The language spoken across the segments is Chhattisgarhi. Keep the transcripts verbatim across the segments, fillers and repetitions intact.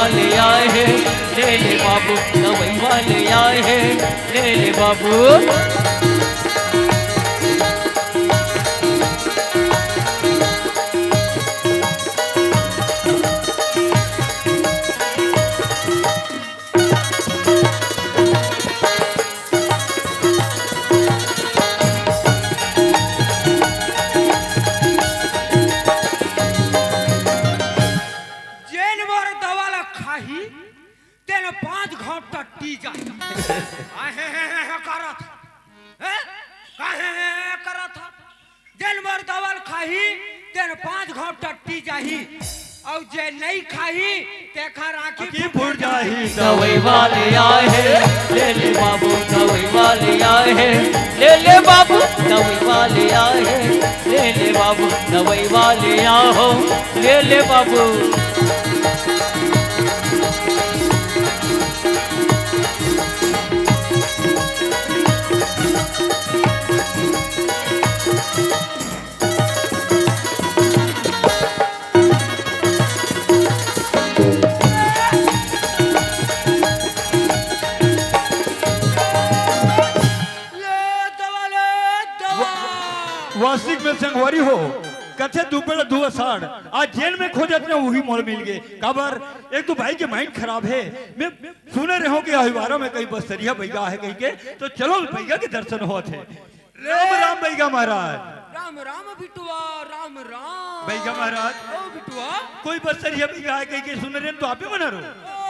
ले आए हे, ले ले बाबू, दवाई वाले आए हे, ले ले बाबू। जेन मोर दवा ला खाही, तेन पांच घांव टट्टी जाही। आहे हे हे हे करत। हैं? काहे हे हे करत ह? जेन मोर दवा ल खाही, तेन पांच घांव टट्टी जाही, अउ जे नइ खाही, तेखर आंखी आंखी फूट फूट जाही। जाही। दवाई वाले आए हे, ले ले बाबू, दवाई वाले आए हे, ले ले बाबू, दवाई वाले आए हे, ले ले बाबू, दवाई वाले आए हो, ले ले बाबू। ले दवा, ले दवा। वास्तविक में संगवारी हो, कथे दू पेड़ दू असाढ़, आज जेन में खोजत ना उही मोर मिल गे। काबर, एक तो भाई के माइंड खराब हे, मैं सुने रहे हो कि अहिवारा में कहीं बसरिया बइगा हे कहिके, तो चलो बइगा के दर्शन होत हे। राम राम बइगा महाराज। राम राम बिटुआ, राम राम। बइगा महाराज। ओ बिटुआ। कोई बसरिया बइगा हे कहिके सुने रहे तो आप ही बना रहो। ओ,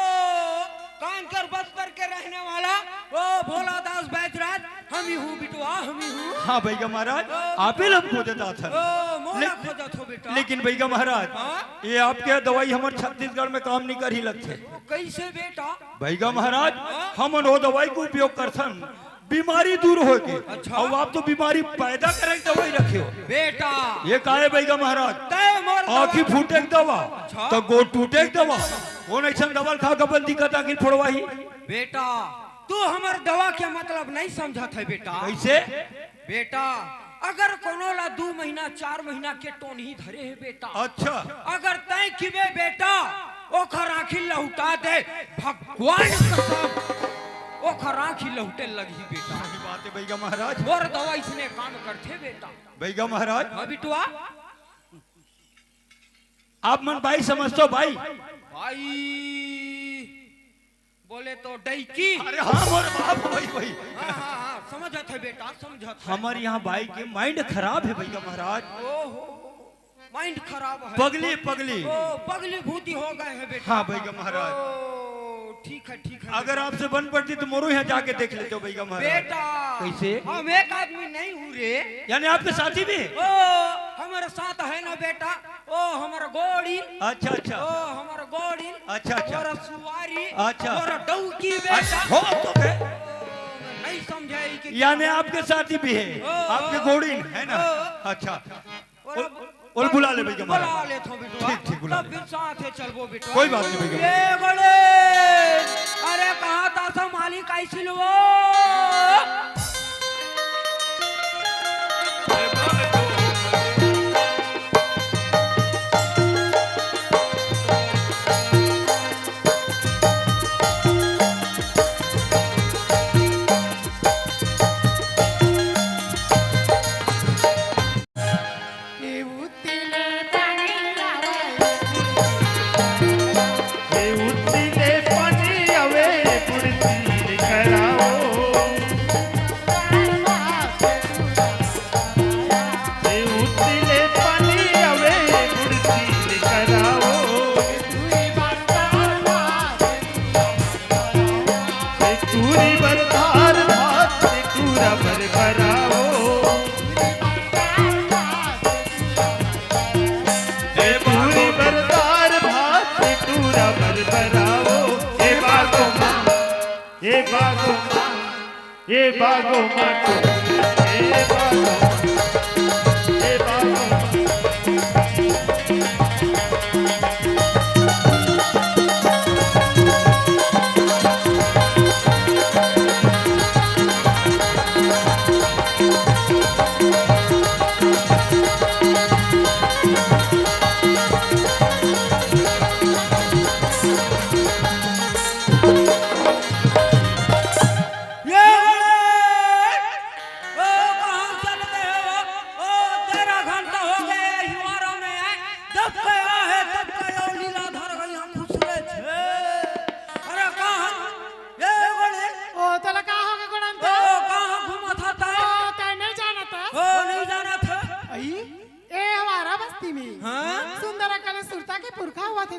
कांकर बस्तर के रहने वाला, ओ भोला दास बैजनाथ, हम ही हूँ बिटुआ, हम ही हूँ। हाँ बइगा महाराज, ओ, आप ही ला खोजत आथन। ओ, मोला ले-, खोजत हो बेटा। लेकिन बइगा महाराज, हाँ? ये आपके दवाई हमर छत्तीसगढ़ में काम नहीं करही लगथे। कइसे बेटा? बइगा महाराज, हाँ? हमन ओ दवाई के उपयोग करथन बीमारी दूर होय के। अच्छा। अउ आप तो बीमारी पैदा करे के दवाई रखे हो। बेटा। ये का हे बइगा महाराज? तय मोर दवा। आँखी फूटे के दवा, अच्छा। तो गोड़ टूटे के दवा। कोन अइसन दवा ल खा के अपन दिक्कत आँखी फोड़वाही? बेटा, तू हमर दवा के मतलब नइ समझत हे बेटा। कइसे? बेटा, अगर कोनो ला दू महीना, चार महीना के टोनही धरे हे बेटा, अच्छा। अगर तय किबे बेटा, ओखर आँखी लहुटा दे, भगवान कसम, ओखर आँखी लहुटे लगही बेटा। सही बात हे बइगा महाराज। मोर दवा इसने काम करथे बेटा। बइगा महाराज। हाँ बिटुआ। आप मन बाई समझथो बाई? बाई बोले तो डैकी। अरे हाँ, मोर बाप, वही, वही। हाँ, हाँ, हाँ, समझत हे बेटा, समझत हे। हमर यहाँ बाई के माइंड खराब हे बइगा महाराज। ओहो, माइंड खराब हे। पगली, पगली। ओ, पगली भूती हो गए हे बेटा। हाँ बइगा महाराज। ओ, ठीक हे, ठीक हे अगर बेटा। आपसे बन पड़ती तो मोरो यहाँ जाके देख लेते हो बइगा महाराज। बेटा, कइसे? हम एक आदमी नइ हूँ रे। यानी आपके साथी भी हे? ओ, हमर साथ हे ना बेटा। ओ हमर गोड़ी। अच्छा, अच्छा। ओ हमर गोड़ी। अच्छा, अच्छा। मोर सुवारी। अच्छा। मोर डौकी बेटा। अच्छा, हो तो बे। ओ, नइ समझे के यानी आपके साथी भी हे, ओ, आपके ओ, गोड़ी हे ना? ओ। अच्छा। और ओल, अब ओल बुला ले भइया, बुला हमारा। लेथो बिटुआ। ठीक, ठीक, बुला तब ले। फिर साथे चलबो बिटुआ। कोई बात नहीं भइया। ये गोड़े, अरे कहाँ था सब मालिक आई सिलवो?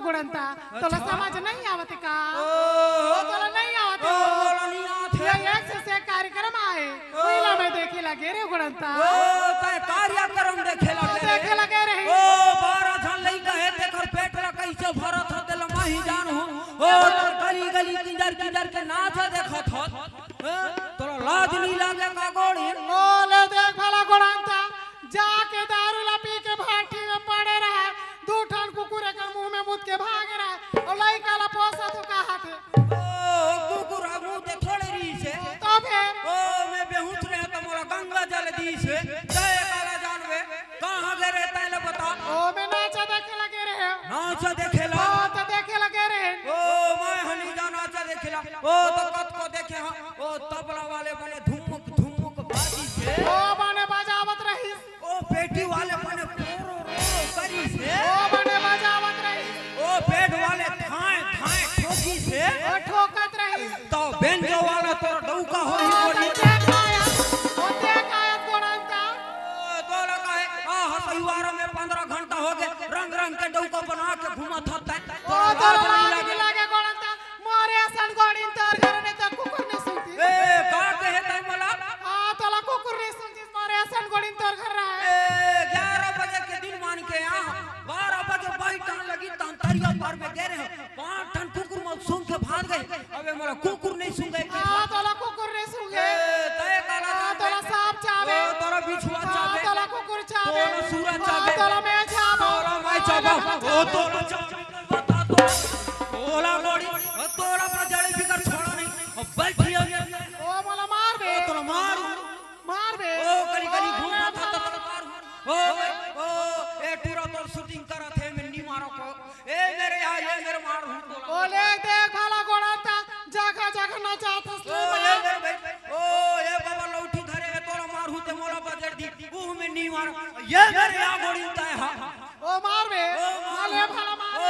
गोड़ंता, तोला अच्छा। समझ नहीं आवत का? ओ, ओ, तोला नहीं आवत ओ, का? तोला नहीं आवत हे। ये एक से एक कार्यक्रम आए, ओ। ओला मैं देखे लगे रे गोड़ंता। ओ, तैं कार्यक्रम देखे लगे रे? देखे लगे रही। ओ, बारह झन लइका हे, तेकर पेट ला कइसे भरत हे, तेला मैं ही जानहूँ। ओ, गली गली किंजर किंजर के नाच देखत हस। ए, तोला लाज नहीं लागे का गोड़ी? ओ, ले देख भला गोड़ंता, जाके दारू ला पी के भाटी में पड़े रहे, दू ठन कुकुर एकर मुंह में मुत के भागे रहे, अउ लइका ला पोसत हो कहाथे। ओ, कुकुर ह मुंह ते थोड़े रहिसे। तो फेर? ओ, मैं बेहोश रहे त मोला गंगा जल दिसे, तैं काला जानबे, कहाँ गे रहे तैं ला बता। ओ, मैं नाचा देखे लगे रहे। नाचा देखे ला? ओ, तो देखे लगे रहे। ओ, मैं हनी जा नाचा देखे ला। ओ, तो कतको देखे हँव। ओ, तबला वाले बने धुमुक धुमुक बाजिसे। ओ, बने बजावत रहिस। ओ, पेटी वाले बने पोरो रो करिसे। ओ, बने बजावत रहिस। ओ, बेंजो वाले थाए थाए ठोकिसे। ओ, ठोकत रहिस। त बेंजो वाला तोर डौका होही ओ, बोली। त देख आया, ओ, देख आया गोड़ंता। ओ, तोला काहे? आ, हसुआरा में पंद्रह घंटा होगे, रंग रंग के डौका बना के घूमत हस तैं। ओ, तोला लाज नहीं लागे गोड़ंता। मोरे असन गोड़िन तोर घर में त कुकुर नहीं सूंघिस। ए, का कहे तैं मोला? हाँ, तोला कुकुर नहीं सूंघिस, मोरे असन गोड़िन तोर घर रहे। ए, ग्यारह बजे के दिन मान के आ, बारह बजे बाई टांग लगी, तहन तरिया पार में गे रहे। पांच ठन कुकुर मन सूंघ के भाग गे। अबे मोला कुकुर नहीं सूंघे के। हाँ, तोला कुकुर नहीं सूंघे। ए, तैं काला हाँ, जानबे? तोला सांप चाबे। ओ, तोला बिछुआ हाँ, चाबे। तोला कुकुर चाबे। तोला सूरा हाँ, चाबे। तोला मैं चाबो। तोला मैं चाबो। ओ, तोला चाबे। बता तो। तोला गोड़ी, तोला पर जड़े बिगर छोड़ा नहीं। अब बैठी है। ओ, मोला मार बे। ओ, तोला मार। मार बे। ओ, गली गली ओ, घूम मार। ओ, ओ, ए, टूरा तोर shooting करत हे, मैं नहीं मारो को। ए, मेरे यहाँ, ये मेरे मार हूँ तोला। ओ, ले देख भला गोड़ंता, जगह जगह नचात हस ओ, ले ए, मार। मेरे भाई, ओ, ए, बाबा लौठी धरे हे, तोला मार हूँ ते मोला बजर दी। ऊ, मैं नहीं मारो। ये मेरे यहाँ गोड़ी तय हा। ओ मार बे, ओ मार। मार ले भला मार। ओ,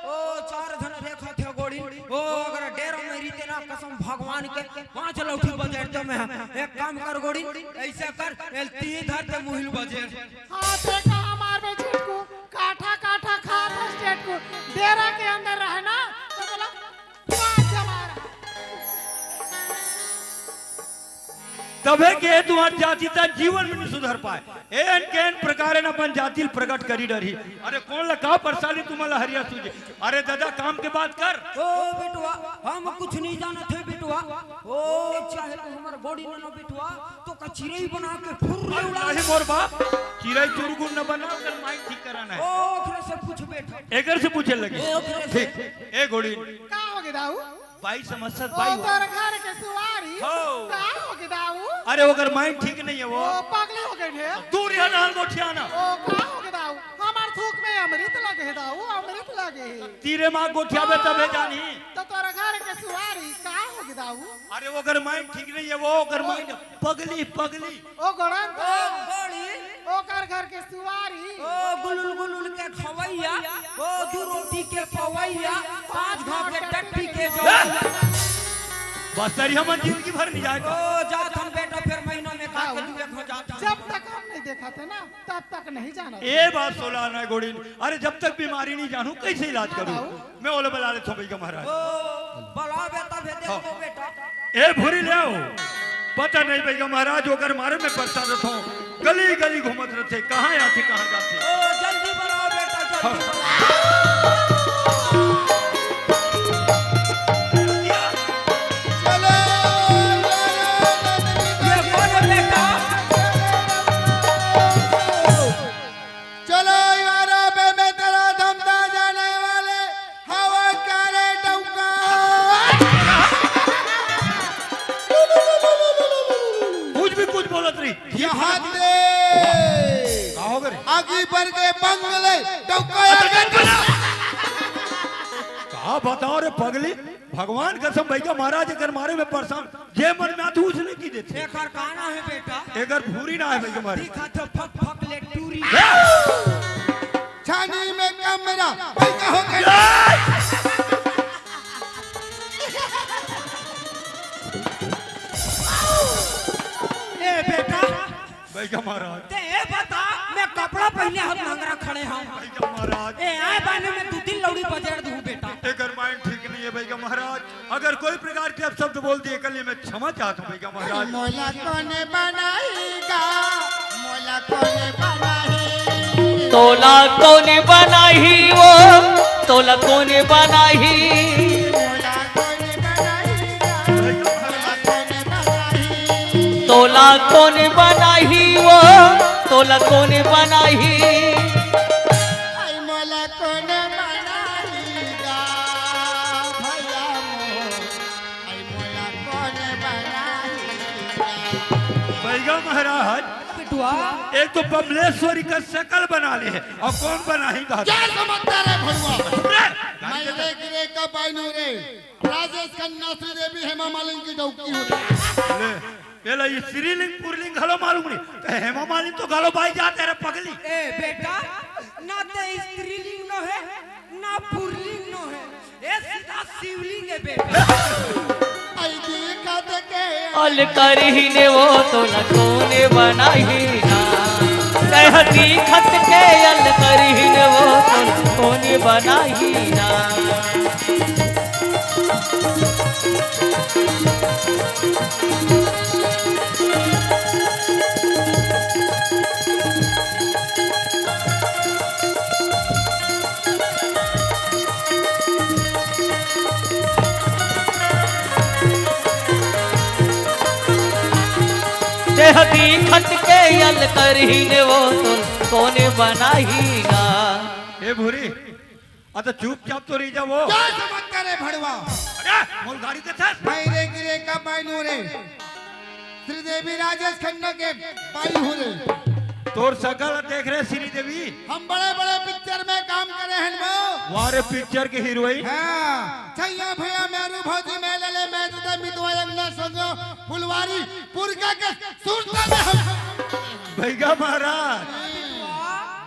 ओ चार झन देखत हे गोड़ी। ओ अगर डेरा में रहिते ना कसम भगवान के पांच लौठी बजेर तो मैं। एक काम कर गोड़ी, ऐसे कर, एल तीन धर ते मुहिल बजेर। हाँ ते कहाँ मार बे झिटकू, काठा काठा खा था झिटकू। डेरा के अंदर रहे ना तो बोला पांच जमा रहा। तभे के तुम्हार जाति त जीवन में नहीं सुधर पाए। एन केन प्रकार अपन जाति ल प्रकट करी डरही। अरे कौन ला का परेशानी तुमन ला हरिया सूझे? अरे दादा काम के बात कर। ओ बेटवा, हम कुछ नहीं जानत हे बेटवा। ओ चाहे तो हमर गोड़ी ननो बेटवा, तो का चिरई बना के फुर ले उड़ा। नहीं मोर बाप, चिरई चुरगुन न बना, ओकर माइंड ठीक कराना हे। ओ ओकरे से पूछ बेटा। एकर से पूछे लगे। ए, ओकरे से। ठीक। ए गोड़ी। का हो गे दाऊ? बाई समस्या ओ, बाई हो। तोर घर के सुवारी। हो। का हो गे दाऊ? अरे, ओकर माइंड ठीक नहीं हे वो। ओ, पागल हो गे हे। दूर हे ना, गोठिया ना। ओ, का हो गे दाऊ? हमर थूक में अमृत लगे हे दाऊ, अमृत लगे हे। तीरे माँ गोठिया में तबे जानी। तो तोर घर के सुवारी का हो गे दाऊ? अरे, ओकर माइंड ठीक नहीं हे वो, ओकर माइंड पगली, पगली। ओ गोड़न ओ गोड़ी। ओकर घर के सुवारी। ओ गुलुल गुलुल के खवैया, ओ दू रोटी के पवैया, पांच घाव के टट्टी के जवैया। बस तरी हमन जिंदगी भर नहीं जाए का। ओ जात हम बेटा फेर महीना में खा के आओ। दू एक हो जात हम। जब तक हम नहीं देखाते ना, तब तक नहीं जाना। ए बात सोला ना गोड़ी। अरे जब तक बीमारी नहीं जानू, कैसे इलाज करूं? आओ। मैं ओला बला लेथों भैया महाराज। ओ, बलाबे तभे देखबो हाँ। बेटा। ए भूरी ले आओ। पता नहीं भैया महाराज, ओकर मारे में परेशान रथों। गली गली घूमत रथे, कहाँ आथे, कहाँ जाथे। ओ, जल्दी बलाओ बेटा, जल्दी हाँ। बलाओ। चलो, ये कौन है बेटा? चलो यार, अबे मैं तेरा धमदा जाने वाले हवा क्या रे डौका? कुछ भी कुछ बोलत रही। यहाँ दे। का हो गए? आगी भर के बंगले डौका या अच्छा, चुप रहा। का बताओ रे पगली, भगवान कसम भैया महाराज एकर मारे में परेशान, जे मन में आथे उसने की देथे। एकर का ना हे बेटा? एकर भूरी ना हे भैया मारे। दिखा तो फक फक ले टूरी। छानी में कमरा, भैया हो गए। ए बेटा, भैया महाराज। ते ए बता, मैं कपड़ा पहने हूँ, नंगरा खड़े हूँ। भैया महाराज। ए आए बाने में दू तीन लौड़ी अगर कोई प्रकार के अपशब्द बोल दिए, एकर लिए मैं क्षमा चाहत हूँ भैया महाराज। मोला कोने बनाही गा, मोला कोने बनाही। तोला कोने बनाही वो, तोला कोने बनाही। मोला कोने बनाही गा, मोला कोने बनाही। तोला कोने बनाही वो, तोला कोने बनाही। आई मोला कोने बनाही गा, भैया मोर। आई मोला कोने बनाही गा। भैया महाराज, बिटुआ। एक तो बमलेश्वरी का शकल बना ले है, अउ कोन बनाही गा? क्या समझता रे भड़ुआ? अरे, मैं रे गिरे का बाइनू रे, राजेश खन्ना, श्रीदेवी, हेमा मालिनी की डौकी हूँ। ले, पहला ये श्रीलिंग पुरलिंग घलो मालूम नहीं, तो हेमा मालिनी तो घलो बाई जात हे रे पगली। ए बेटा, ना ते स्त्रीलिंग नो हे, ना पुरलिंग नो हे, ए सीधा शिवलिंग हे बेटा। आई देखत के अलकरहिन वो तोला कोने बनाही ना। कह दिखत के अलकरहिन वो तोला कोने बनाही ना। देह दिखत के अलकरहिन वो तोला कोने बनाही ना। ए भूरी, अ त चुपचाप तो रही जा वो। क्या समझता रे भड़ुआ? अरे, मोर गाड़ी के थस। भाई रे गिरे का बाइनू रे। श्रीदेवी राजेश खन्ना के बाई हूँ रे। तोर शकल देख रे श्रीदेवी। हम बड़े-बड़े पिक्चर में काम करे हन वो। वाह रे पिक्चर के हीरोइन। हाँ, छैया भैया मेरू भौजी मैं लले मैं तुझे मितवा अंगना संजो फुलवारी पुरका के सुरता में हम। भैया महाराज,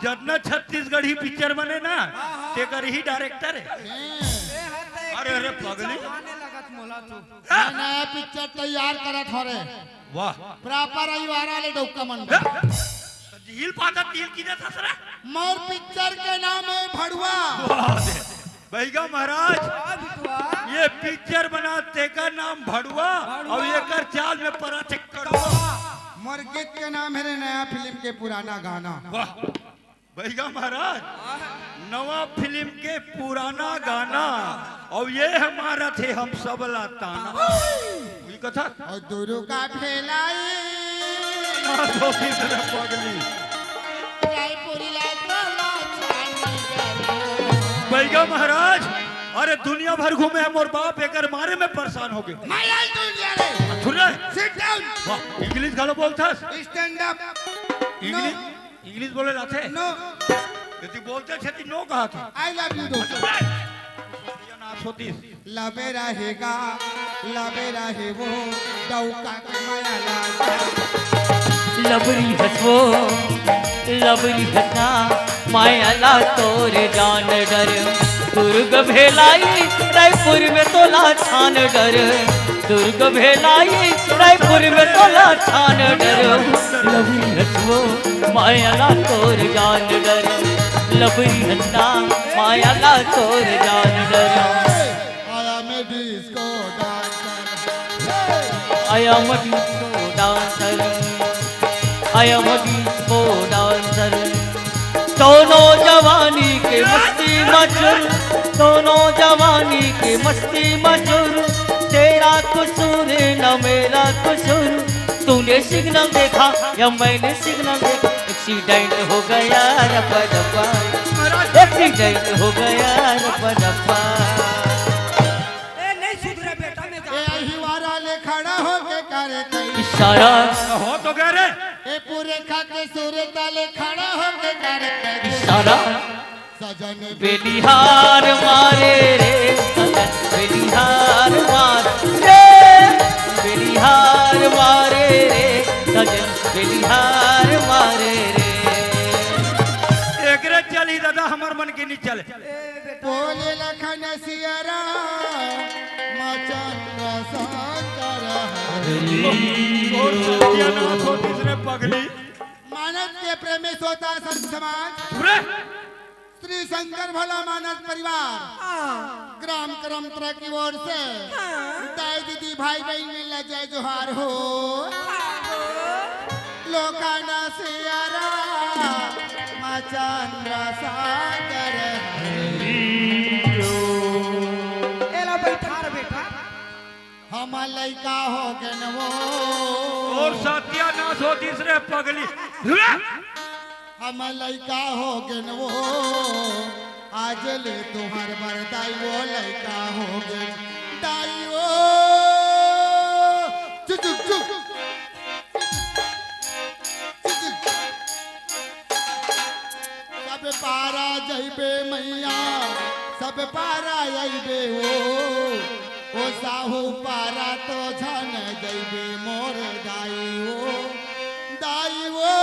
जतना छत्तीसगढ़ी पिक्चर बने ना, तेकर ही डायरेक्टर हे। अरे, अरे, पगली। मैं नया पिक्चर तैयार करत हो रे। वाह। प्रॉपर अहिवारा ले डौका मन। त झील पाता तिल की दे ससुरा। मोर पिक्चर के नाम हे भड़ुआ। वाह दे। भैया महाराज, ये पिक्चर बना तेकर नाम भड़ुआ, भड़ुआ। अउ एकर चाल में परा थे कड़ुआ। मोर गीत के नाम हे रे नया फिल्म के पुराना गाना। वाह। भैया महाराज, नवा फिल्म के पुराना गाना, अउ ये हमारा थे हम सबला ताना। ये कथा? अउ दुर्गा भेलाई। ना तो किसी ने पगली। रायपुरी ला तो ला छानी करे। भैया महाराज, अरे दुनिया भर घूमे हे मोर बाप, एकर मारे में परेशान हो गए। मैं आई दुनिया रे। थुरे। Sit down। वाह, इंग्लिश घलो बोलथस? Stand up। English? No। English बोले लाथे? No। यदि बोलते छे ती no कहा था। I love you दोस्त। ये ना सोतीस। लबे रहेगा, लबे रहे वो, डौका के माया लागा। लबरी हस वो, लबरी हस ना, माया ला तोर जान डर। दुर्ग भेलाई, रायपुर में तोला छान डर। दुर्ग भेलाई, रायपुर में तोला छान डर। लबरी हस वो, माया ला तोर जान डर। लबरी हस ना, माया ला तोर जान डर। I am a disco dancer। I am a disco dancer। I am a disco dancer। दोनों जवानी के मस्ती मचुर, दोनों जवानी के मस्ती मचुर। तेरा कसूर न मेरा कसूर, तूने सिग्नल देखा या मैंने सिग्नल देखा, एक्सीडेंट हो गया रपा रपा, एक्सीडेंट हो गया रपा रपा। ए, नहीं सुधरे बेटा, मैं ए, जानता हूँ। अहिवारा ले खड़ा होके करे कहीं। इशारा। हो तो गया रे। ए, पूरे खा के सूरता ले खड़ा होके करे कहीं। इशारा। सजन बेलिहार मारे रे, सजन बेलिहार मारे रे, बेलिहार मारे रे, सजन बेलिहार मारे रे। एकरे चली दादा, हमर मन के नी चले। बोले लखन सियारा, मचन शंकर हरि। तोर सत्यानाश होतिस रे पगली। मानस के प्रेमी श्रोता संत समाज। रे। श्री शंकर भोला मानस परिवार। हाँ। राम करम तरा की ओर से हाँ। दाई दीदी भाई बहिन मिला जय जोहार हो। हाँ हो। लोकाना सियारा मा चंद्र सागर हरि। एला बैठार बेटा। हम लइका हो गेन वो। तोर सत्यानाश हो दिस रे पगली। हम लइका हो गेन वो, आज ले तुहर बर दाई वो लइका हो गेन दाई वो। चुक, चुक, चुक। सब पारा जइबे मैया, सब पारा अइबे वो। ओ साहू पारा तो झन जइबे मोर दाई वो, दाई वो।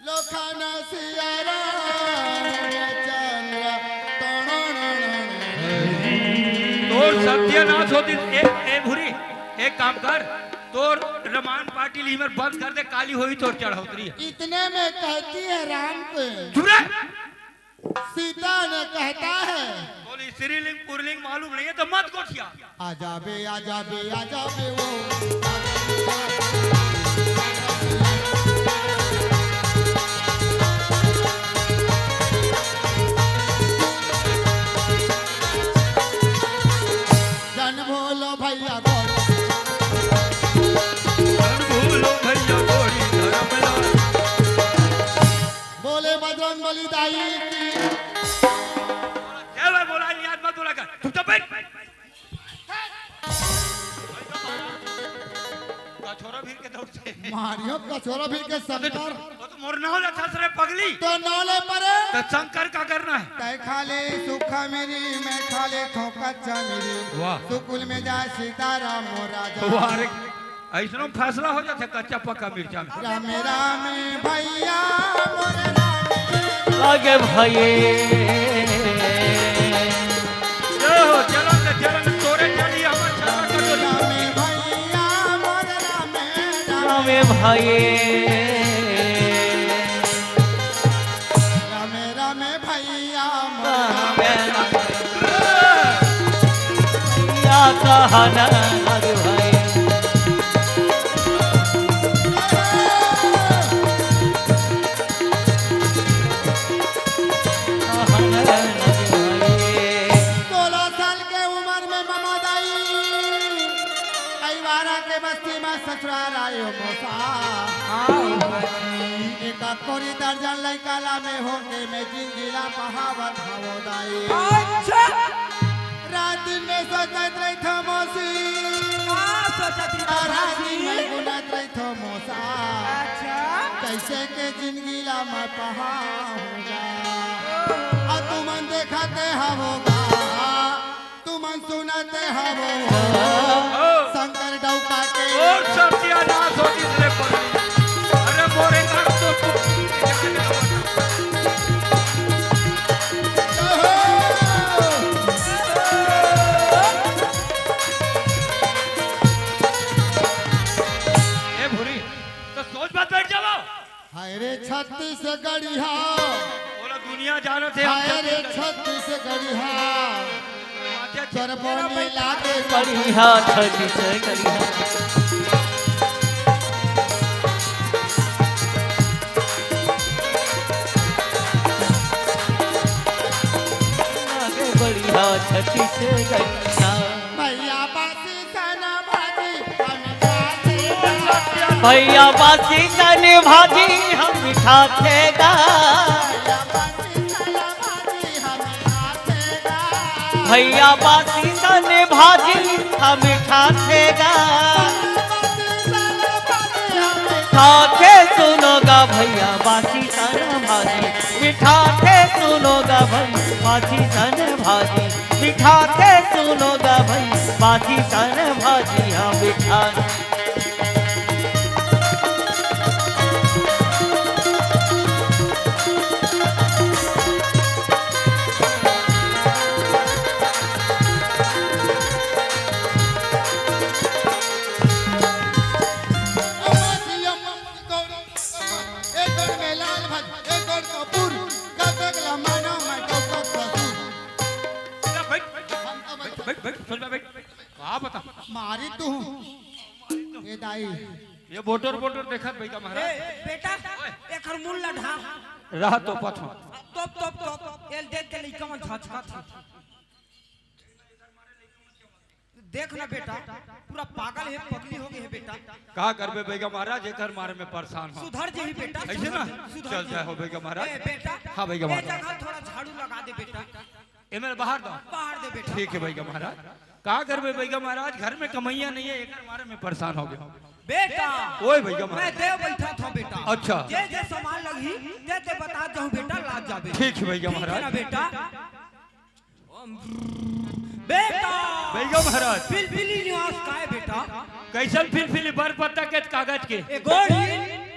लोखन सियारा चंद्र तोर सत्यानाश होती। ए, ए भूरी, एक काम कर, तोर रमान पाटिल इमर बंद कर दे, काली होई तोर चढ़ौतरी। इतने में कहती है राम को, चुप रह। सीता ने कहता है, बोली, स्त्रीलिंग पुरलिंग मालूम नहीं है तो मत गोठिया। आ जाबे, आ जाबे, आ जाबे वो। जन भूलो भैया गोरी। जन भूलो भैया गोरी धर्मलाल। बोले बजरंग बली दाई की। जय भाई बोला, याद मत बोला कर। चुपचाप बैठ। कछोरा भीड़ के दौड़ से। मारियो कछोरा भीड़ के शंकर। वो तो मोर नाव लेथस रे पगली। तो नाव ले परे। तो शंकर का करना है? तै खा ले सूखा मिरी, मैं खा लेथों कच्चा मिरी। वाह। सुकुल में जाए सीताराम मोर राजा। वाह रे। अइसनो फैसला हो जाथे कच्चा पक्का मिर्चा में। राम राम भैया मोर राम। लगे भये। जय हो, जलन से जलन तोरे जली हमर छाता कटोरी। राम भैया मोर राम राम। राम भये। राम राम भैया मोर राम राम। भैया कहन लग भये। सोलह साल के उमर में ममा दाई अइवारा के बस्ती में ससुराल आयो मोसा। एक कोरी दर्जन लइका ला में होके में जिंदगी ला पहावत हवो दाई। अच्छा। रात दिन में सोचत रहिथो मौसी। का सोचत रहिथो आ रात दिन मौसी? में गुनत रहिथो मौसा। अच्छा। कैसे के जिंदगी ला मैं पहाऊंगा। ओहो। आ तुमन देखते हवोगा, तुमन सुनते हवो। ओहो। शंकर डौका के। और सत्यानाश हो जिसने पकड़ी। अरे मोरे नाम तो ए भूरी, तो सोच मत बैठ जाओ। हाय रे छत्तीसगढ़िया। बोला दुनिया जानत हे हम हाय रे छत्तीसगढ़। छत्तीसगढ़िया। अच्छा, अच्छा। तोर बोनी लागे बढ़िया छत्तीसगढ़िया। लागे बढ़िया छत्तीसगढ़िया। भैया बासी सन भाजी हम खाथे गा। भैया बासी सन भाजी हम खाथे गा। भैया बासी सन भाजी हम खाथे गा। खाथे सुनो गा भैया बासी सन भाजी, मिठाथे सुनो गा भैया बासी सन भाजी, मिठाथे सुनो गा भैया बासी सन भाजी हम मिठाथे। ए गोड़ में लाल भात, एक गोड़ कपूर, कब तक लमाना मैं कब तक ससुर। जा, बैठ, बैठ, बैठ, बैठ, बैठ, सुन बे, बैठ। का बता? मारी तू। ए दाई। ये बोटर, बोटर देखत बइगा महाराज। ए, बेटा, एकर मुंह ला ढांक। रहा तो पथ। तोप, तोप, तोप। एल देख के लइका मन छाछ खात हे। देख ना बेटा, पूरा पागल हे, पगली हो गई हे बेटा। का करबे बइगा महाराज, एकर मारे में परेशान हो। सुधर जही बेटा, ऐसे ना सुधर चलता जही। हो बइगा महाराज। ए बेटा, हाँ बइगा ए महाराज। जगह थोड़ा झाड़ू लगा दे बेटा। ए मेरे बाहर दो। बाहर दे बेटा। ठीक है बइगा महाराज। का करबे बइगा महाराज, घर में कमैया नहीं है, एकर मारे में परेशान हो गया। बेटा, ओए बइगा मैं महाराज। देव बैठा था बेटा। अच्छा। जे जे सामान लगही, ते ते बता जाऊं बेटा, लाद जाबे। ठीक है बइगा ठीक है महाराज। ना बेटा? बेटा! बइगा महाराज। फिलफिली निवास काय बेटा? कैसन फिलफिली? बर पत्ता के कागज के? ए गोरी।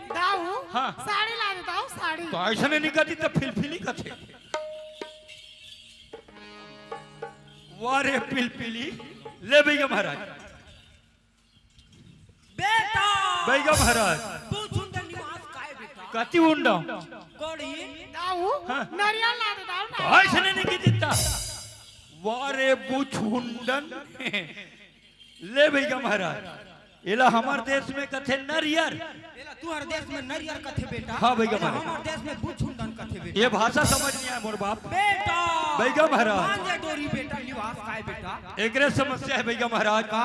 दाऊ, हाँ। साड़ी ला दे दाऊ, साड़ी। तो ऐसा नहीं कहती तो फिलफिली कथे। वाह रे फिलफिली, ले बइगा महाराज। बेटा! बइगा महाराज। तू सुंदर निवास काय बेटा? कति उंडा? कोड़ी? दाऊ, हाँ। नरियल ला दे दाऊ, तो नरियल। ऐसे नहीं की दिता। वारे बुझुंडन। ले बइगा महाराज। एला हमर देश में कथे नरियर। एला तुहर देश में नरियर कथे बेटा। हाँ बइगा एला महाराज। हमर देश में बुझुंडन कथे बेटा। ये भाषा समझ नहीं आए मोर बाप। बेटा! बइगा महाराज। मांझे डोरी बेटा, निवास काय बेटा? एकरे समस्या है बइगा महाराज। का?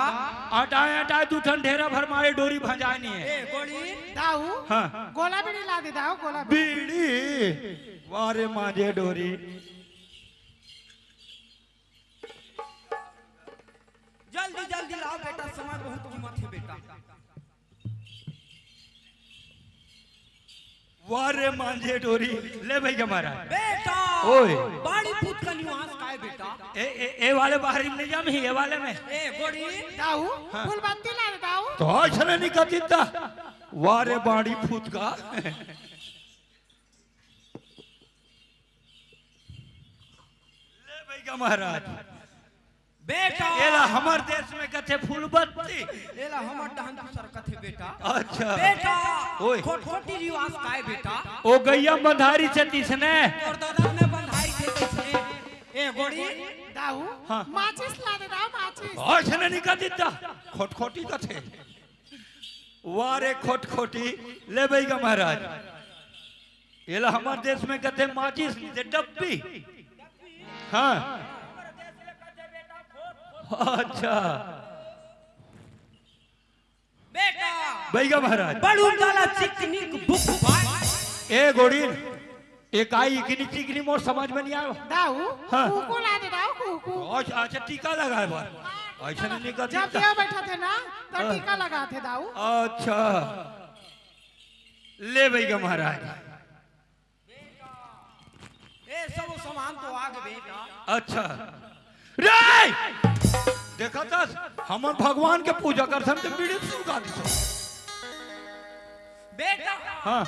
अटाए अटाए दू ठन ढेरा भर मारे डोरी भंजाए नहीं है। ए, गोली। दाऊ, हाँ। गोला बीड़ी ला दे दाऊ, गोला बीड़ी। बीड़ी? वारे मांझे डोरी। जल्दी, जल्दी लाओ बेटा, समय बहुत कीमत है बेटा। वारे मांझे डोरी, ले बइगा महाराज। बेटा, ओए। बाड़ी पूत का निवास काय बेटा? ए, ए, ए वाले बाहरी में नहीं जाम ही, ए वाले में। ए, गोड़ी। दाऊ, हाँ। फूल बत्ती ला दे दाऊ। तो ऐसा नहीं कर देता। वारे बाड़ी पूत का। ले बइगा महाराज। बेटा। एला हमर देश में कथे फूल बत्ती। एला हमर डहन दूसर कथे बेटा। अच्छा। बेटा। ओए। खोटखोटी निवास काय बेटा? ओ गैया बंधारी से तिसने। तोर दादा ने बंधारी से तिसने। ए गोड़ी। दाऊ, हाँ। माचिस ला दे दाऊ, माचिस। ऐसे नहीं कर देता। खोटखोटी कथे। वारे खोटखोटी, ले बइगा महाराज। एला हमर देश में कथे माचिस, नहीं ते डब्बी। हाँ। अच्छा। बेटा। बइगा महाराज। बड़ू काला चिकनिक बुक बाय। ए गोड़ीन, ए काई इकनी चिकनी मोर समझ में नहीं आयो। दाऊ, हाँ। कुकू ला दे दाऊ, कुकू। अच्छा, अच्छा, टीका लगाए बर। ऐसे नहीं निकल जब टीका। देव बैठा थे ना, तो हाँ। टीका लगा थे दाऊ। अच्छा। ले बइगा महाराज। ए सब सामान तो आ गए बेटा। अच्छा। रे! देखा था, हमन भगवान के पूजा करथन तो बीड़ी सुलगा देथन। बेटा, हाँ।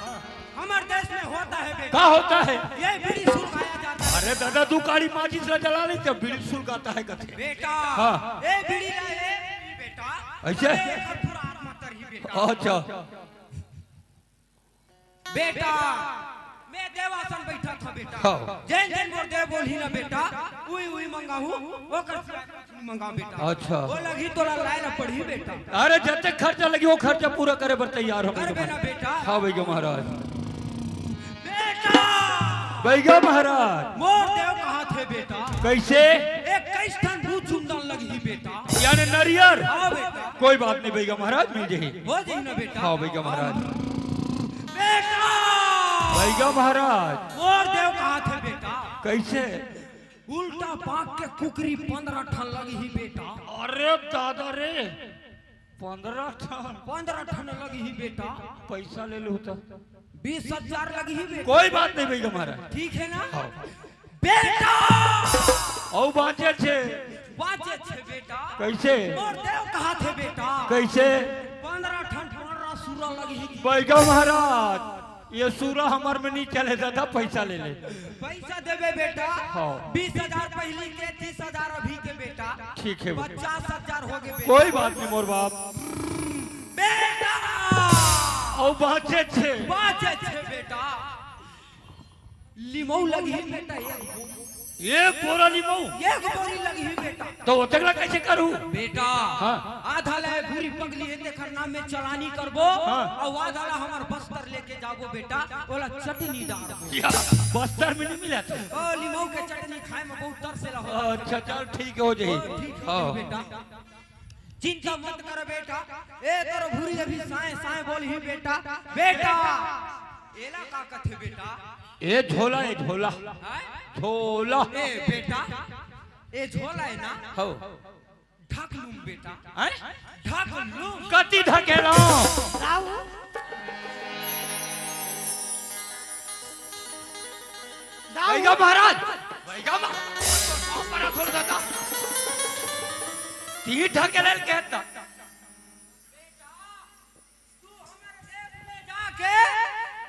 हमर देश में होता है बेटा। का होता है? ये बीड़ी सुलगाया जाता है। अरे दादा, दू काड़ी माचिस ला जला ले, जब बीड़ी सुलगाता है कथे। बेटा, हाँ। ए बीड़ी ला, ए बीड़ी बेटा। ऐसे? अरे, एकर पूरा आत्मा तरही बेटा। अच्छा। बेटा, मैं देवासन बैठा था बेटा। हाँ। जैन जैन मोर देव बोलही ना बेटा, उई उई मंगाहूँ, ओकर सिवा कुछ नहीं मंगाहूँ बेटा। अच्छा। वो लगही तोला लाए ला पड़ही बेटा। अरे जते खर्चा लगी वो खर्चा पूरा करे बर तैयार हो करबे ना बेटा। हाँ बइगा महाराज। बेटा। बइगा महाराज। मोर देव कहा थे बेटा। कैसे? इक्कीस ठन बुझुंडन लगही बेटा। यानी नरियर। हाँ बेटा। कोई बात नहीं बइगा महाराज, मिल जाही। हो जाही ना बेटा। हाँ बइगा महाराज। बेटा! बइगा महाराज। मोर देव कहा थे बेटा? कैसे? उल्टा पाक के कुकरी पंद्रह ठन लगही बेटा। अरे दादा रे, पंद्रह ठन? पंद्रह ठन लगही बेटा। पैसा ले लूँ तो? बीस हजार लगही बेटा। कोई बात नहीं बइगा महाराज। ठीक है ना? हाँ। बेटा! अउ बाँचे छे। बाँचे छे बेटा। कैसे? मोर देव कहा थे बेटा। कैसे? पंद्रह ठन पंद्रह सूरा लगही। बइगा महाराज, ये सूरा हमर में नहीं चले दादा, पैसा ले ले। पैसा देबे बेटा। हाँ। बीस हजार पहली के, तीस हजार अभी के बेटा। ठीक है बेटा। पचास हजार हो गए बेटा। कोई बात नहीं मोर बाप। बेटा! अउ बाँचे छे। बाँचे छे बेटा। लिमऊ लगही बेटा, एक बोरी। एक बोरा लिमऊ? एक बोरी लगही बेटा। त ओतेक ला कइसे करहूं? बेटा, हाँ। आधा ला ए भूरी पगली हे, तेखर नाम में चलानी करबो, हाँ। अउ आधा ला हमर बस्तर लेके जाबो बेटा, ओला चटनी डालबो। या, बस्तर में नइ मिलत हे। ओ, लिमऊ के चटनी खाए में बहुत तरसेला हो। अच्छा, चल ठीक हे, हो जाही। ओ, ठीक हे हाँ। बेटा। चिंता मत कर बेटा, ए तोर भूरी अभी साए साए बोलही बेटा। बेटा, एला का कथे बेटा? ए झोला, ए झोला। हैं? झोला। ए बेटा, ए झोला हे ना? हौ। ढक लूं बेटा। हैं? ढक लूं। कति ढकेलंव? दाऊ। दाऊ। भैया महाराज, भैया महाराज, पाँव परा थोर दादा। तिही ढकेले ल कहत। तू हमर देश में जाके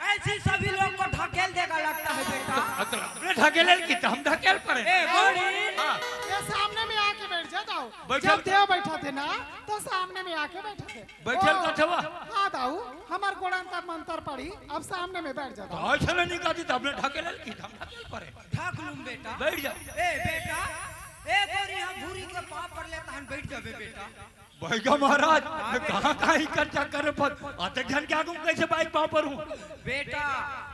ऐसी सभी लोग को ढकेल देगा लगता है बेटा। अतरा अपने ढकेले ल कित हम ढकेल परे। ए, गोरी। हाँ। ये सामने में आके बैठ जा, दाऊ। बैठल जब देव बैठा थे ना, तो सामने में आके बैठा थे। बैठल ओ, कथवा? हाँ दाऊ, हमर गोड़न तक मंतर पड़ी, अब सामने में बैठ जा दाऊ। अइसने नइ कहती त अपने ढकेले ल कित हम ढकेल परे। ढक लूं बेटा। बैठ जा। ए बेटा, ए गोरी, हम भूरी के पाँव पर लेता हन, बैठ जाबे बेटा। भैया महाराज, मैं कहाँ कहाँ इकर चक्कर में फंस, अतेक झन के आगू में कइसे बाइक पाँव पर हूँ? बेटा,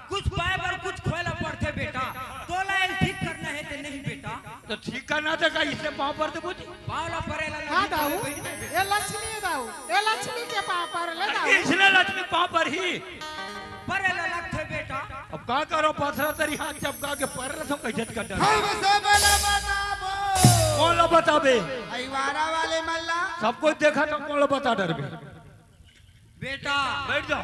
कुछ पाए बर कुछ खोए ला पड़थे बेटा। तोला एल ठीक करना हे ते नहीं बेटा। त ठीक करना त का इसने पाँव पर दे बुझी? पाँव ला परे ला हाँ लगी दाऊ, परे बैठ। ए लक्ष्मी दाऊ, ए लक्ष्मी के पाँव पर ले दाऊ। इसने लक्ष्मी पाँव पर ही। परे ला लगथे बेटा। अब का करो, पथरा तरी हाथ चपका के पर ला तो कइसे कर डाल। हमसे बोला बताबो। कोन ला बताबे? अइवारा वाले मन ला। सब कोई देखा तो कोन ला बता डरबे। बेटा। बैठ जाओ।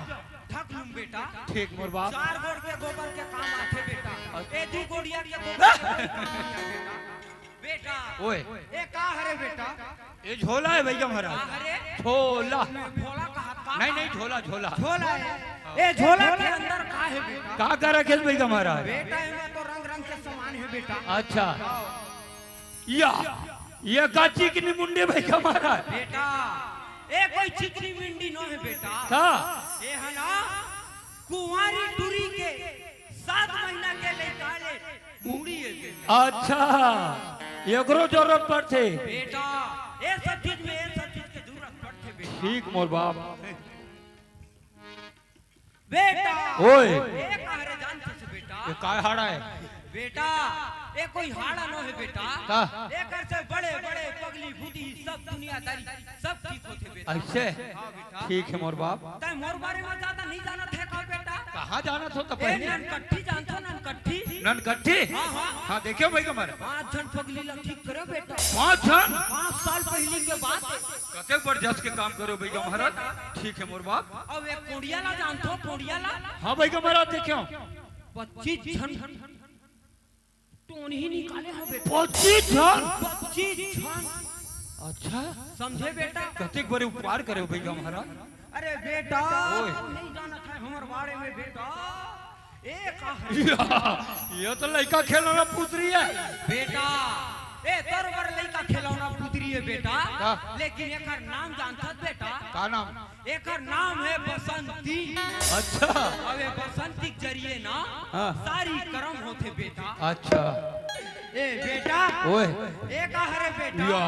ढक लूं बेटा। ठीक मोर बाप। चार गोड़ के गोबर के काम आथे बेटा। ए दू गोड़िया के गोबर के कोई काम नहीं आय बेटा। बेटा। ओए। ए का हरे बेटा? ए झोला हे भैया महाराज। का हरे? झोला। भोला कहा का? नहीं, नहीं, झोला, झोला। झोला हे। ए झोला के अंदर का हे बेटा? का का रखे हे भैया महाराज? बेटा, एमा तो रंग रंग के सामान हे बेटा। अच्छा। या, ये का चिकनी मुंडी भैया महाराज? बेटा, ए कोई चिकनी मुंडी नो हे बेटा। का? ए हे ना, कुंवारी टूरी के सात महीना के लइका ले मुंडी हे बेटा। अच्छा, एकरो जरूरत पड़थे। बेटा, ए सब चीज में, ए सब चीज के जरूरत पड़थे बेटा। ठीक मोर बाप। बेटा। ओए। ए का हरे जानथस बेटा? ये काय हाड़ा हे? बेटा, ए कोई हाड़ा नो हे बेटा। का? एकर से बड़े बड़े पगली बुद्धि सब दुनियादारी सब ठीक होथे बेटा। अइसे? हाँ बेटा। ठीक हे मोर बाप। तैं मोर बारे में ज्यादा नहीं जानत हे का बेटा? कहाँ जानत हो त ए पहली? ननकट्ठी जानथो, ननकट्ठी? ननकट्ठी? हाँ, हाँ। हाँ, देखे भैया महाराज। पाँच झन पगली ला ठीक करे बेटा। पाँच झन? पाँच साल पहली के बात हे। कतेक बड़ जस के काम करे भैया महाराज। ठीक हे मोर बाप। अब एक कोड़िया ला जानथो, कोड़िया ला? हाँ भैया महाराज, देखे हंव। पच्चीस झन टोनही निकाले हंव बेटा। पच्चीस झन? पच्चीस झन। अच्छा। समझे बेटा? कतेक बड़े उपकार करे हो भैया महाराज। अरे बेटा, ओए। तू नहीं जानत हे हमर बारे में बेटा। ए का हरे? या, ये तो लइका खिलौना पुतरी हे। बेटा, ए तोर बर लइका खिलौना पुतरी हे बेटा। का? लेकिन एकर नाम जानथस बेटा? का नाम? एकर नाम हे बसंती। अच्छा। अब ए बसंती के जरिए ना हाँ। सारी करम होथे बेटा। अच्छा। ए बेटा, ओए। ए का हरे बेटा? या।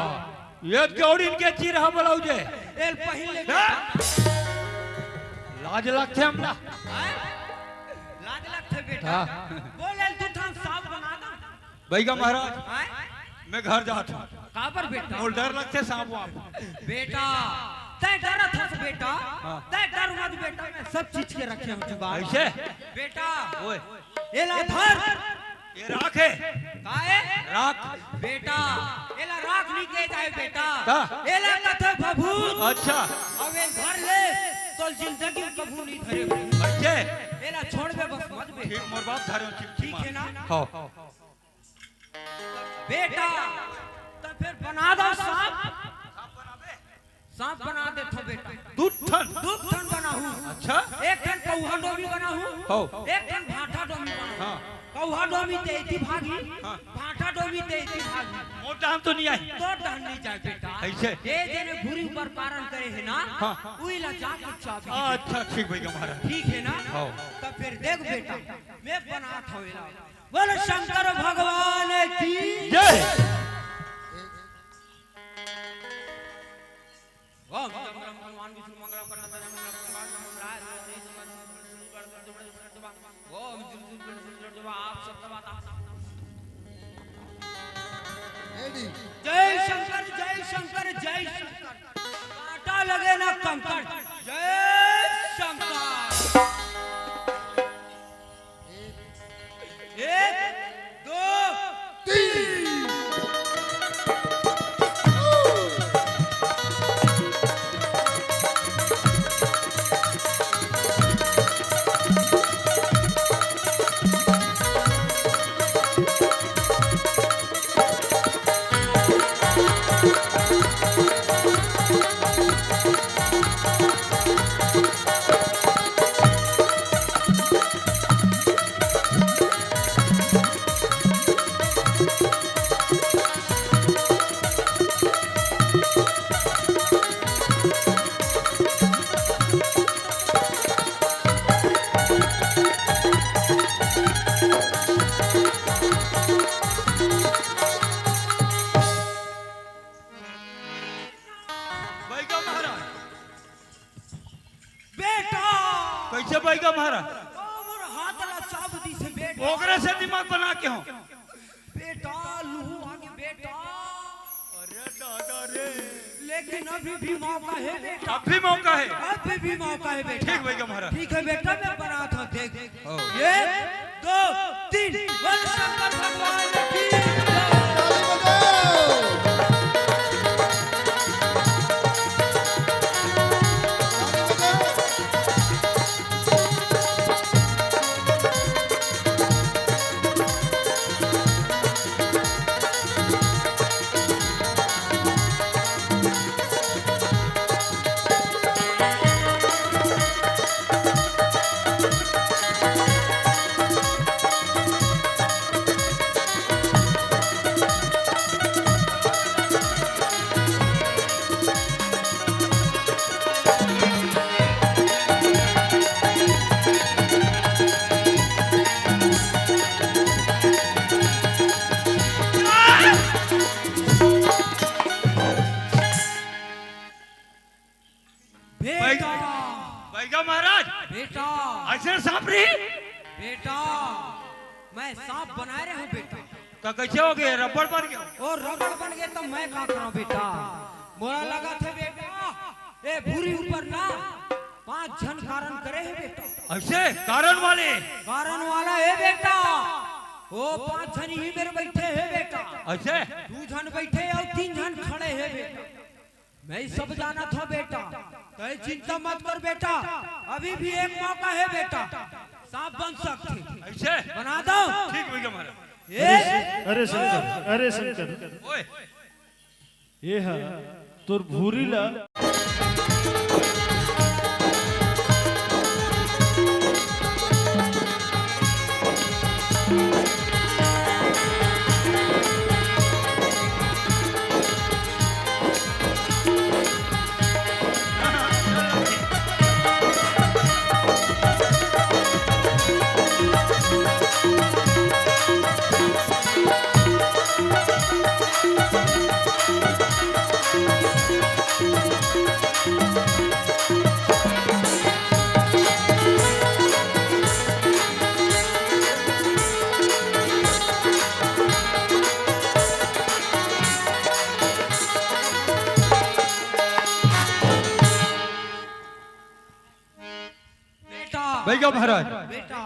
ये केवड़िन के चीर हा ब्लाउज हे। एल पहिन ले हैं? बेटा। लाज लगथे हमला। हैं? लाज लगथे बेटा। हाँ। बोल एल दू ठन सांप बना दा। भैया महाराज, हैं? मैं घर जात हंव। काबर बेटा? मोला डर लगथे सांप वाप। बेटा, तैं डरत हस बेटा? हाँ। तैं डर मत बेटा, मैं सब चीज के रखे हंव जुगाड़। अइसे? बेटा, ओए। एला धर। ये राख हे। का हे? राख। बेटा, एला राख नइ कहे जाय बेटा। का? एला कथे भभूत। अच्छा। अब ए धर ले, तोला जिंदगी में कभू नइ धरे। अइसे? एला छोड़बे बस मत बे। ठीक मोर बाप, धरे हंव, ठीक, ठीक ठीक हे ना? हाँ। बेटा, त फेर बना दो सांप। सांप बना देथंव बेटा। दू ठन? दू ठन बनाहूं। अच्छा। एक ठन पौहा डोमी बनाहूं। हौ। एक ठन भांठा डोमी बनाहूं। हाँ। कौहा डोमी ते इति भागी, हाँ। भाटा डोमी ते इति भागी। मोर डहन तो नहीं आही। तोर डहन नहीं जाय बेटा। अइसे? ए जेने भूरी ऊपर पारन करे हे ना, हाँ। उही ला जाके चाबी दे। अच्छा, ठीक भैया महाराज। ठीक हे ना? हाँ। त फेर देख बेटा, मैं बनात हँव एला। बोल शंकर भगवान की जय। ओम मंगलम भगवान विष्णु मंगलम करना तेरे मंगलम भगवान मंगलम राय ओम आप सब दबा दा। रेडी। जय शंकर, जय शंकर, जय शंकर। कांटा लगे ना कंकर। जय शंकर। एक, दो, तीन। बैगा महाराज। बेटा! कइसे बैगा महाराज? ओ मोर हाथ ला चाप दिसे बेटा। ओकरे से दिमाग बना के हँव। बेटा, लूहू आगे बेटा। अरे दादा रे। लेकिन अभी भी मौका हे बेटा। अब भी मौका हे। अभी भी मौका हे बेटा। ठीक बैगा महाराज। ठीक हे बेटा, मैं बनात हँव, देख। हाँ। एक, दो, तीन। बोल शंकर भगवान की जय। ताली बजाओ। ताली बजाओ। बेटा। बैगा महाराज। बेटा। अइसे साँप रही? बेटा, मैं साँप बनाय रहेंव बेटा। त कइसे हो गे? रबड़ बन गे? ओ रबड़ बन गे त मैं का करँव बेटा? मोला लगथे बेटा, ए भूरी ऊपर ना पाँच झन कारन करे हे बेटा। अइसे? कारन वाले? कारन वाला हे बेटा। ओ पाँच झन इही मेर बइठे हे बेटा। अइसे? दू झन बइठे अउ तीन झन खड़े हे बेटा। मैं सब जानत हँव बेटा, तैं चिंता मत कर बेटा, अभी भी एक मौका हे बेटा, साँप बन सकथे। अइसे? बना दँव। ठीक भैया महाराज। ए? अरे शंकर, अरे शंकर, ओए। ए हा तोर भूरी ला। बेटा। भैया महाराज। बेटा,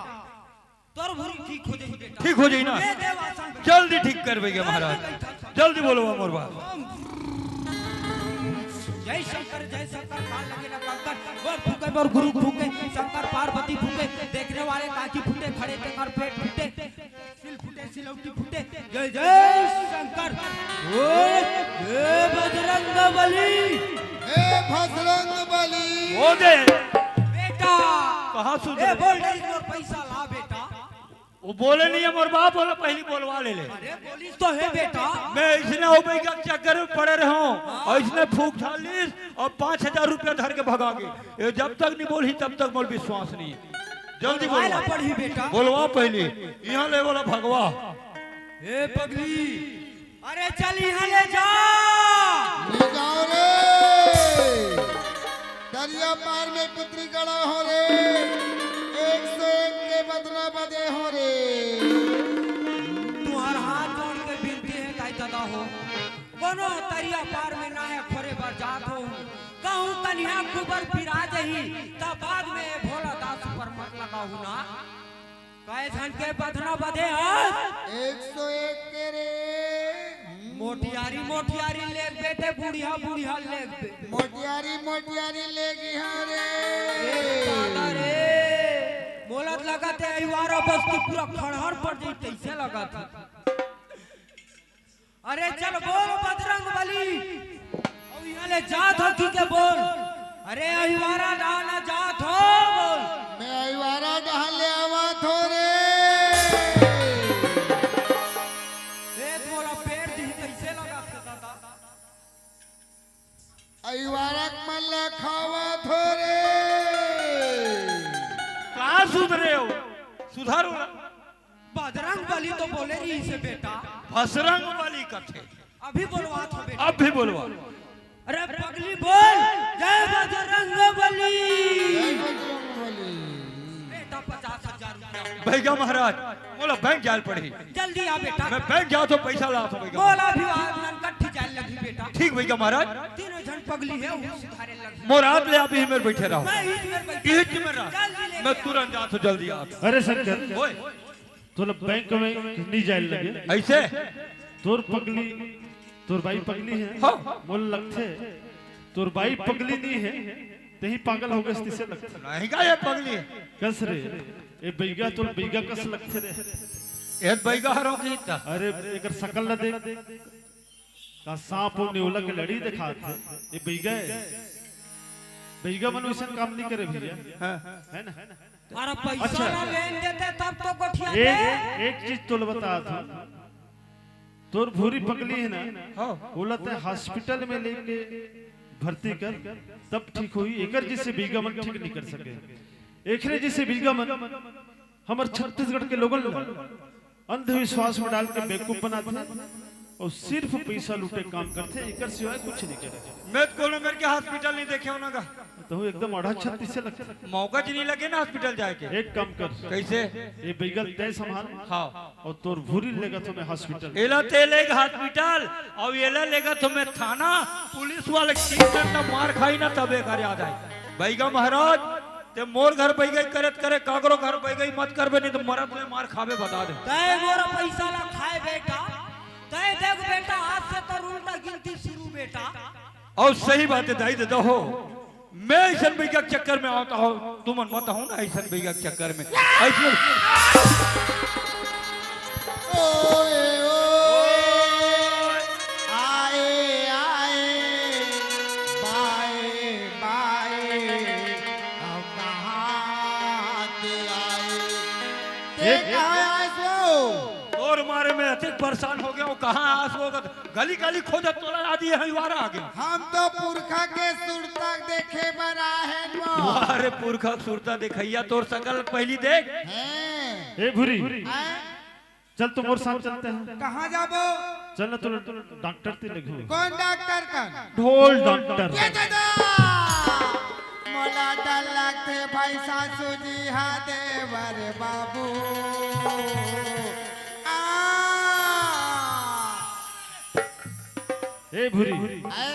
तोर भूरी ठीक हो जाही बेटा। ठीक हो जाही ना? ए देव आसन पे। जल्दी ठीक कर भैया महाराज। जल्दी बोलो मोर बात। जय शंकर, जय शंकर, पार लगे ना कंकर। मोर फूके, मोर गुरु फूके, शंकर पार्वती फूके, देखने वाले काकी फूटे, खड़े तेकर पेट फूटे। सिल फूटे, सिलौटी फूटे। जय जय शंकर। ओ, हे बजरंग बली। हे बजरंग बली। ओ दे। बेटा। कहाँ सुन ए, रहे? बोल रही मोर पैसा ला बेटा। वो बोले नहीं है, मोर बाप बोला, "पहली बोलवा ले ले।" अरे, बोलिस तो हे बेटा। मैं इसने हो बैगा के चक्कर में पड़े रहे हूँ, और इसने फूंक डाल लीस और पाँच हजार रुपया धर के भगा गए। ये जब तक नहीं बोली, तब तक मोर विश्वास नहीं है। जल्दी बोलवा बोलवा। ला पड़ही बेटा। बोलवा पहली। यहाँ ले बोला भगवा। ए पगली, अरे चल यहाँ ले जा। ले जाओ रे। दरिया पार में पुत्री गड़ा हो रे। एक सौ एक के बदना बदे हो रे। तुहर हाथ जोड़ के बिनती हे दाई ददा हो, कोनो तरिया पार में ना हे खोरे बर जात हो। कहूँ कनिहा कुबर पिरा जही, त बाद में भोला दास ऊपर मत लगाहू ना। काय झन के बदना बदे हस? एक सौ एक के रे। मोटियारी, मोटियारी लेगबे ते बुढ़िया, बुढ़िया लेगबे। मोटियारी, मोटियारी लेगी हाँ रे। ए दादा रे, मोला त लगत हे अहिवारा बस्ती पूरा खड़हर पड़ जाई, तइसे लगत हे। अरे चल बोल बजरंग बली, अउ इहाँ ले जात हो कि के बोल। अरे अहिवारा डाहन जात हो बोल। मैं अहिवारा डाहन ले आवत हो रे। ए तोला पेट दिही कइसे लगत हे दादा? अहिवारा के मन ला खावत हो रे। का सुधरे हो? सुधारो ना। बजरंग बली तो बोले रहिसे बेटा। बजरंग बली कथे। अभी बोलवात हो बेटा। अब भी बोलवा। अरे पगली बोल, "जय बजरंग बली।" जय बजरंग बली। बेटा, पचास हजार रुपया। भैया महाराज, मोला बैंक जाय ल पड़ही। जल्दी आ बेटा। मैं बैंक जात हो, पैसा लात हो भैया। मोला भी आज ननकट्ठी जाय ल लगही बेटा। ठीक भैया महाराज। तीनों झन पगली हे, वो सुधारे लगही। मोर आत ले आप इही मेर बैठे रहो। मैं इही मेर बैठे। इही मेर रहो। जल्दी लेके मैं आ। तुरंत जात हो, जल्दी आत हो। अरे शंकर, ओए। तोला बैंक में नहीं जाय ल लगे। अइसे? तोर पगली, तोर बाई पगली हे। हाँ। मोला लगथे, तोर बाई पगली नहीं हे, तेही पागल हो गेस, तइसे लगथे। नहीं का ये पगली हे? कस रे, ए बैगा तोर बैगा कस लगथे रे। ए बैगा हरो की त। अरे, एकर सकल ला देख। का सांप अउ नेवला के लड़ी देखात हे। ए बैगा हे। बैगा मन वइसन काम नहीं करे भैया। हाँ। हे ना? अरे पैसा अच्छा। ना लेन देते तब तो गोठिया एक, दे। एक चीज तोला बतात हूँ। तोर भूरी पगली हे ना, हाँ। ओला ते हॉस्पिटल में लेके भर्ती कर, तब ठीक होही। एकर जइसे बैगा मन ठीक नहीं कर सके। एकरे जइसे बैगा मन हमर छत्तीसगढ़ के लोगन ला अंधविश्वास में डाल के बेवकूफ बनाथे अउ सिर्फ पैसा लूटे काम करथे, एकर सिवाय कुछ नहीं करे। मैं तो कोनो मेर के हॉस्पिटल नहीं देखे हो ना गा। तहूँ एकदम अड़ा छत्तीस से लगथे। मौका जी नहीं लगे ना हॉस्पिटल जाय के। एक काम कर। कइसे? ये बैगा ल तैं संभाल। हाँ। अउ तोर भूरी ल लेगत हों मैं हॉस्पिटल। एला तैं लेग हॉस्पिटल, अउ एला लेगत हों मैं थाना, पुलिस वाले के तीन घंटा मार खाही ना तब एकर याद आही। बैगा महाराज, तैं मोर घर बैगई करत करे, काकरो घर बैगई मत करबे, नहीं त मरत ले मार खाबे, बता देंव। तैं मोर पैसा ला खाय बेटा, तैं देख बेटा, आज से तोर उल्टा गिनती शुरू बेटा। अउ सही बात हे दाई ददा हो, मैं अइसन बैगा के चक्कर में आवत हों, तुमन मत आव ना अइसन बैगा के चक्कर में। अइसन ओए, ओए, आए, आए, बाए, बाए, हम कहाँ से आए? ते एक कहाँ आस वो? तोर मारे मैं अतेक परेशान हो गेंव, कहाँ आस वो? गली गली खोजत तोला आदि हे, अहिवारा आगे। हम तो पुरखा के सुरता देखे बर आए हन वो। वाह रे, पुरखा के सुरता देखइया, तोर सकल पहली देख। हैं। ए भूरी, हैं? चल तो मोर साथ चलते हैं। कहाँ जाबो? चल ना, तोला डॉक्टर तीर लेगहूँ। कौन डॉक्टर कन? ढोल डॉक्टर। ये दादा! मोला डर लगथे भैंसा सूजी हा देवर बाबू। आ! ए भूरी। आए?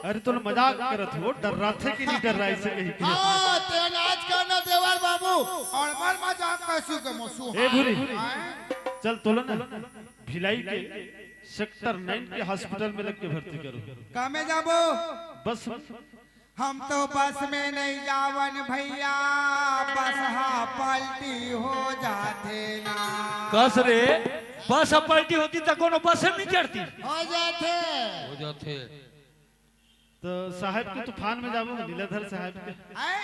अरे तोला मजाक करत हों, डर्राथे कि नहीं डर्राय से कही के। हाँ, ते नाच करना देवर बाबू, अउ मैं मजाक करसु के मोसू। ए भूरी, आए? चल तोला ना भिलाई के सेक्टर नाइन के हॉस्पिटल में लेग के भर्ती करहूँ। कामे जाबो? बस। हम तो बस में नहीं जावन भैया, बस हा पलटी हो जाथे ना। कस रे, बस हा पलटी होतिस त कोनो बस में नहीं चढ़तिस। हो जाथे। हो जाथे। त साहेब के तूफान में जाबो, लीलाधर साहेब के। हैं?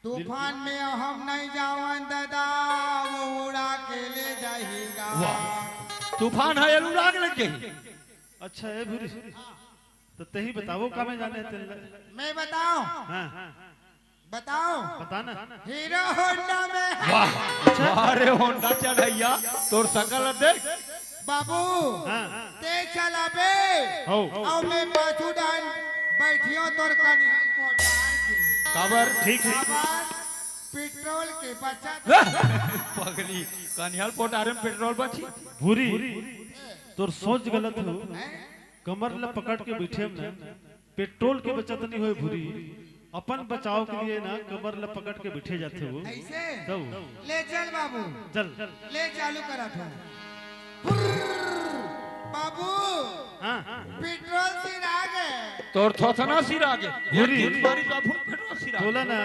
तूफान में हम नहीं जावन दादा, वो उड़ा के ले वाह, तूफान हे, एलू लाग लग गई। अच्छा, ए भूरी, तो तेही बताओ, का मैं जाने तेल। मैं बताऊं? हाँ। बताऊं? बता ना। हीरो होंडा में। वाह, वाह रे होंडा चढ़ैया, तोर सकल देख। बाबू, हाँ। ते चलाबे। हो। अउ मैं पाछू डान बैठियो तोर कनिहा मोटार के। काबर? ठीक है। काबर? पेट्रोल के बचत। पगली, कनिहा ल पोटारे में पेट्रोल बची? भूरी, तोर सोच गलत हो। हैं? कमर ल पकड़ के बैठे में ना, पेट्रोल के बचत नहीं होय भूरी। अपन बचाव के लिए ना कमर ल पकड़ के बैठे जाथे वो। ऐसे? तब। ले चल बाबू। चल। ले चालू करा था। फुर्र! बाबू, हाँ। पेट्रोल सिरा गे। तोर थोथना सिरा गे। एक भूरी। दिन मारी तो फुल पेट्रोल सिरा गे। तोला ना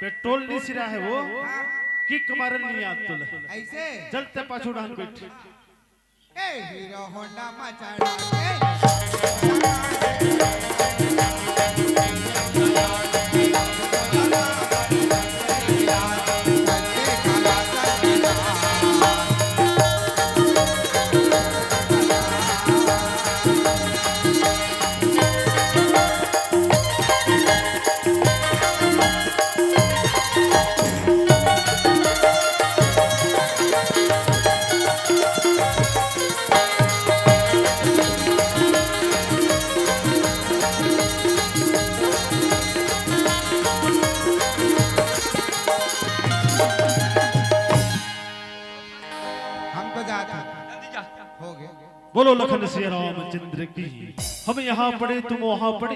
पेट्रोल नहीं सिरा हे वो। हाँ। किक मारन नहीं आत तोला। ऐसे? चल ते पाछू डाहन बैठ। ए हीरो होंडा मा चढ़ा के। हम तो जात हन। जल्दी जा। हो गया। बोलो लखन सिया रामचंद्र की। हम यहाँ पड़े, तुम वहाँ पड़े।